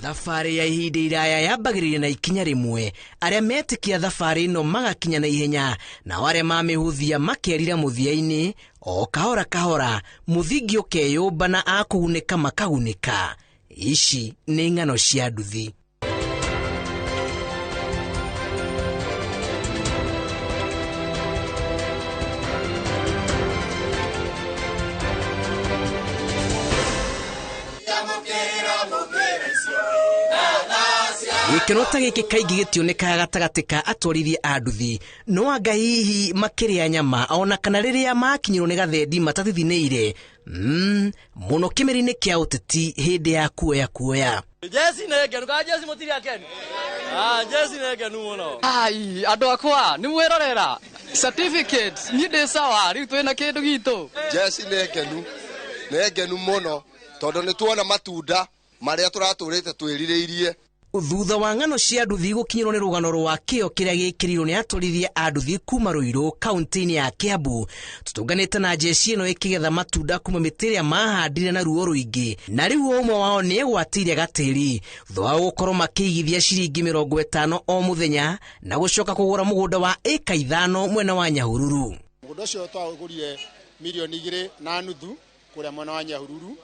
Thabarĩ ya ihinda iraya yambagĩrĩria na ikinya rĩmwe. Arĩa metĩkia thabarĩ ĩno magakinya na ihenya, nao arĩa mamĩhũthia makerira mũthia-inĩ. O kahora kahora mũthingi ũkeyũmba na akũgunĩka makagunĩka. Ici nĩ ng'ano cia nduthi. Gĩkeno ta gĩkĩ kaingĩ gĩtionekaga gatagatĩ ka atwarithia a nduthi, no anga hihi makĩrĩa nyama ona kana rĩrĩa makinyĩrwo nĩ gathendi matathithinĩire mũno kĩmeri-inĩ kĩa ũteti hĩndĩ ya kuoya kuoya. Jesi nĩ ngenu, kana Jesi mũtirĩ akenu? Ah, Jesi nĩ ngenu mũno. Ai, andũ akwa nĩ mwerorera certificate, niĩ ndĩ sawa rĩu, twĩna kĩndũ gitũ. Jesi nĩ ngenu, nĩ ngenu mũno tondũ nĩ tuona matunda marĩa tũratũrĩte twĩrirĩirie. Thutha wa ng'ano cia nduthi gũkinyĩrwo nĩ rũgano rwa kĩo kĩrĩa gĩkĩrirwo nĩ atwarithia a nduthi kuma Ruiru kaunti-inĩ ya Kiambu, tũtũnganĩte na njeci ĩno ĩkĩgetha matunda kuma mĩtĩ ĩrĩa mahandire na ruo rũingĩ, na rĩu o ũmwe wao nĩ egwatĩire gatĩri thutha wao gũkorwo makĩigithia ciringi 50 o mũthenya na gũcoka kũgũra mũgũnda wa ĩka 5 mwena wa Nyahururu. Mũgũnda ũcio twagũrire 2.5 mirioni kũrĩa mwena wa Nyahururu,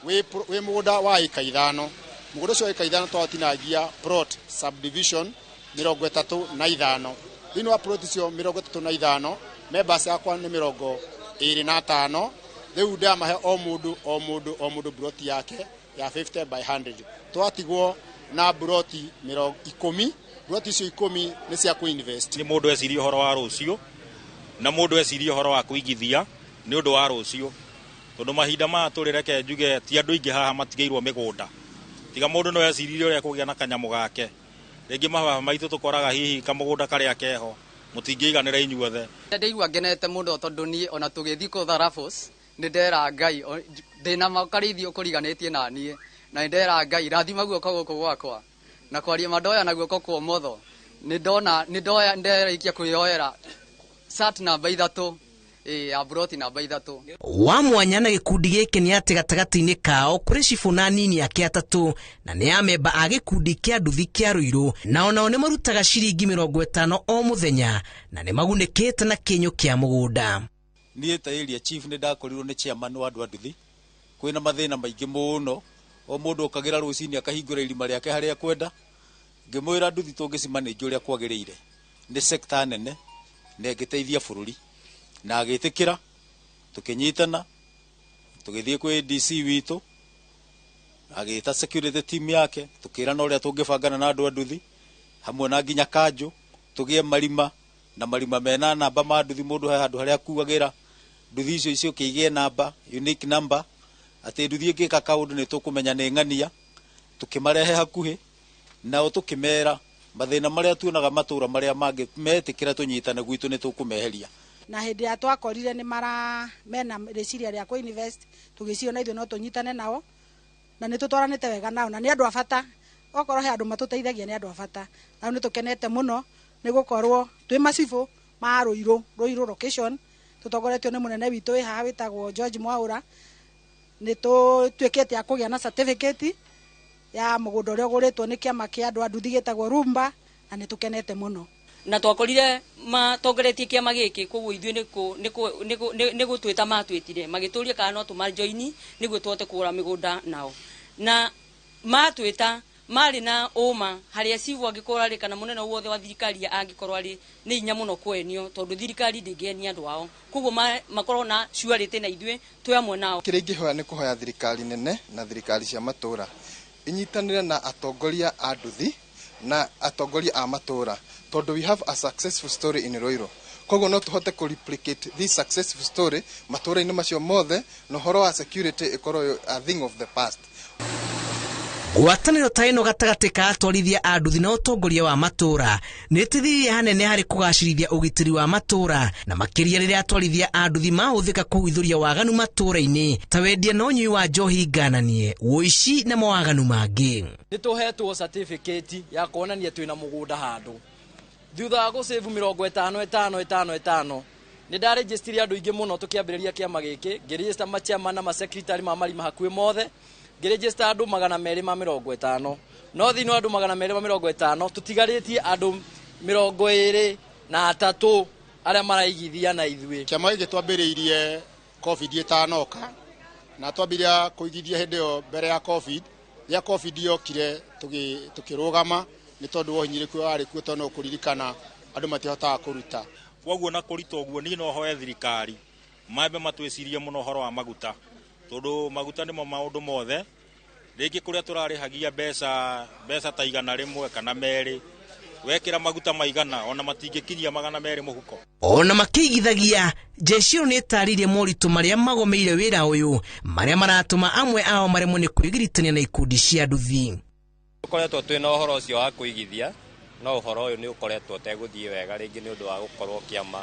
wĩ mũgũnda wa ĩka 5. Mũgũnda ũcio wa ĩka 5 twatinangia plot subdivision 35. Thĩinĩ wa plot icio 35, members yakwa nĩ 25. Rĩu ndamahe o mũndũ o mũndũ o mũndũ plot yake ya 50 by 100. Twatigwo na ploti 10. Ploti icio 10 nĩ cia kũinvest. Nĩ mũndũ eciria ũhoro wa rũciũ na mũndũ eciria ũhoro wa kũigithia nĩ ũndũ wa rũciũ, tondũ mahinda maya tũrĩ, reke njuge ti andũ aingĩ haha matigĩirwo mĩgũnda, tiga mũndũ no eciririe ũrĩa kũgĩa na kanyamũ gake. Rĩngĩ mababa maitũ tũkoraga hihi kamũgũnda karĩa keho mũtingĩiganĩra inyuothe. Ndĩigua ngenete mũno tondũ niĩ ona tũgĩthiĩ kũtha raffles nĩ ndera Ngai ndĩna makarĩithio kũriganĩtie na niĩ, na nĩ ndera Ngai rathima guoko gũkũ gwakwa na kwaria mandoya na guoko kwa ũmotho. Nĩ ndona nĩ ndoya nderĩkia kwĩyoera sat namba 3 ya buroti namba 3. Wa mwanya na gĩkundi gĩkĩ nĩ atĩ gatagatĩ-inĩ kao kũrĩ cibũ na nini ake atatũ, na nĩ amemba a gĩkundi kĩa nduthi kĩa Ruiru, na onao nĩ marutaga ciringi 50 o mũthenya na nĩ magunĩkĩte na kĩnyũ kĩa mũgũnda. Niĩ ta area chief nĩ ndakorirwo nĩ chairman wa andũ a nduthi kwĩna mathĩna maingĩ mũno, o mũndũ okagĩra rũcinĩ akahingũra irima rĩake harĩa kwenda. Ngĩmwĩra nduthi tũngĩcimanĩnjia ũrĩa kwagĩrĩire nĩ sector nene na ĩngĩteithia bũrũri, na agĩtĩkĩra. Tũkĩnyitana tũgĩthiĩ kwĩ DC witũ, agĩta security team yake, tũkĩrana ũrĩa tũngĩbangana na andũ a nduthi hamwe na nginya kanjũ tũgĩe marima na marima mena namba ma nduthi. Mũndũ he handũ harĩa akuagĩra nduthi icio icoke igĩe namba, unique number, atĩ nduthi ĩngĩka kaũndũ nĩ tũkũmenya nĩ ng'ania. Tũkĩmarehe hakuhĩ nao, tũkĩmera mathĩna marĩa tuonaga matũra marĩa mangĩ metĩkĩra tũnyitane gwitũ nĩ tũkũmeheria. Na hĩndĩ ya twakorire nĩ mara mena rĩciria rĩa kũ-invest, tũgĩciria na ithuĩ no tũnyitane nao, na nĩ tũtwaranĩte wega nao, na nĩ andũ a bata. Okorwo he andũ matũteithagia, nĩ andũ a bata. Na rĩu nĩ tũkenete mũno nĩ gũkorwo twĩ macibũ ma Ruiru, Ruiru location, tũtongoretio nĩ mũnene witũ wĩ haha wĩtagwo George Mwaũra. Nĩ tũtuĩkĩte a kũgĩa na certificate ya mũgũnda ũrĩa ũgũrĩtwo nĩ kĩama kĩa andũ a nduthi gĩtagwo Rumba, na nĩ tũkenete mũno. Na twakorire matongoretie kĩama gĩkĩ, koguo ithuĩ nĩ gũtwĩta matwĩtire magĩtũria kana no tũmajoini nĩguo tũhote kũgũra mĩgũnda nao, na matwĩta marĩ na ũma harĩa cibũ angĩkorwo arĩ kana mũnene wothe wa thirikari angĩkorwo arĩ nĩ hinya mũno kwenio, tondũ thirikari ndĩngĩenia andũ ao, koguo makorwo na surety na ithuĩ twĩ amwe nao. Kĩrĩa ingĩhoya nĩ kũhoya thirikari nene na thirikari cia matũũra inyitanĩre na atongoria a nduthi na atongoria a matũũra, tondũ we have a successful story in Ruiru, koguo no tũhote kũ replicate this successful story matũũra-inĩ macio mothe, na ũhoro wa security ĩkorwo a thing of the past. Ngwatanĩro ta ĩno gatagatĩ ka atwarithia a nduthi na ũtongoria wa matũũra nĩ ĩteithĩrĩirie hanene harĩ kũgacĩrithia ũgitĩri wa matũũra, na makĩria rĩrĩa atwarithia a nduthi mahũthĩka kũhithũria waganu matũũra-inĩ ta wendia na ũnyui wa njohi ngananie, ũici na mawaganu mangĩ. Nĩ tũhetwo certificate ya kuonania twĩna mũgũnda handũ thutha wa gũsave 50 5 5 5. Nĩ ndarĩnjĩstire andũ aingĩ mũno tũkĩambĩrĩria kĩama gĩkĩ, ngĩrĩjĩsta machairman na masecretary ma marima hakuhĩ mothe, ngĩrĩnjĩsta andũ 250. No thĩinĩ wa andũ 250 tũtigarĩtie andũ 23 arĩa maraigithia na ithuĩ. Kĩama gĩkĩ twambĩrĩirie COVID ĩtanoka, na twambĩrĩria kũigithia hĩndĩ ĩyo mbere ya COVID. Rĩrĩa COVID yokire tũkĩrũgama nĩ tondũ wa ũhinyĩrĩku warĩ kuo, tondũ no kũririkana andũ matihotaga kũruta. Koguo na kũrita ũguo niĩ no hoe thirikari mambe matwĩcirie mũno ũhoro wa maguta, tondũ maguta nĩmo maũndũ mothe. Rĩngĩ kũrĩa tũrarĩhagia mbeca ta 100 kana 2, wekĩra maguta maigana ona matingĩkinyia 200 mũhuko. Ona makĩigithagia, jeshi ĩyo nĩ ĩtarĩirie moritũ marĩa magomeire wĩra ũyũ, marĩa maratũma amwe ao maremwo nĩ kwĩgiritania na ikundi cia nduthi. Tũkoretwo twĩna ũhoro ũcio wa kũigithia, no ũhoro ũyũ nĩ ũkoretwo ũtegũthiĩ wega rĩngĩ nĩ ũndũ wa gũkorwo kĩama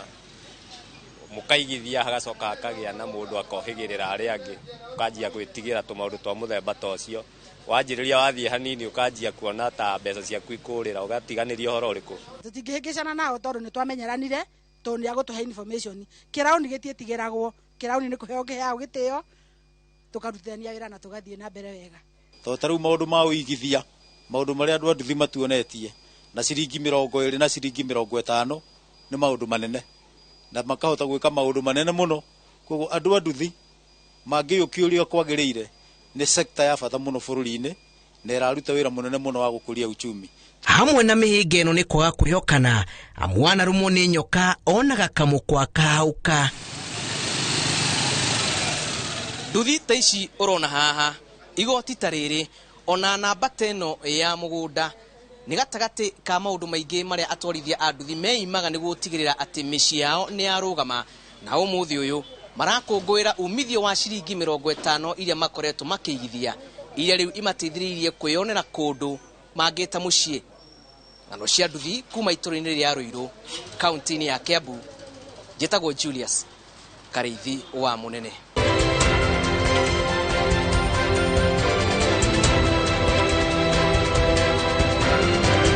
mũkaigithia hagacoka hakagĩa na mũndũ akohĩgĩrĩra arĩa angĩ, ũkanjia gwĩtigĩra tũmaũndũ twa mũthemba ta ũcio. Wanjĩrĩria wathiĩ hanini ũkanjia kuona ta mbeca ciaku ikũrĩra, ũgatiganĩria ũhoro ũrĩkũ. Tũtingĩhĩngĩcana nao tondũ nĩ twamenyeranire, tondũ nĩ agũtũhe information. Kĩraũni gĩtiĩtigĩragwo, kĩraũni nĩ kũheo kĩheagwo gĩtĩo, tũkarutithania wĩra na tũgathiĩ na mbere wega. Tondũ ta rĩu maũndũ ma ũigithia, maũndũ marĩa andũ a nduthi matuonetie, na ciringi 20 na ciringi 50 nĩ maũndũ manene, na makahota gwĩka maũndũ manene mũno. Koguo andũ a nduthi mangĩyũkia ũrĩa kwagĩrĩire, nĩ sekta ya bata mũno bũrũri-inĩ, na ĩraruta wĩra mũnene mũno wa gũkũria uchumi. Hamwe na mĩhĩnga ĩno nĩ kwaga kwĩhokana, amu wanarũmwo nĩ nyoka onaga kamũkwa kahauka. Nduthi ta ici ũrona haha, igoti ta rĩrĩ, ona namba ta ĩno ya mũgũnda, nĩ gatagatĩ ka maũndũ maingĩ marĩa atwarithia a nduthi meimaga nĩguo gũtigĩrĩra atĩ mĩciĩ yao nĩ yarũgama. Na ũmũthĩ ũyũ marakũngũĩra umithio wa ciringi 50 iria makoretwo makĩigithia, iria rĩu imateithĩrĩirie kwĩyonera kũndũ mangĩta mũciĩ. Ng'ano cia nduthi kuma itũũra-inĩ rĩa Ruiru, kaunti-inĩ ya Kiambu. Njĩtagwo Julius Karĩithi wa Mũnene.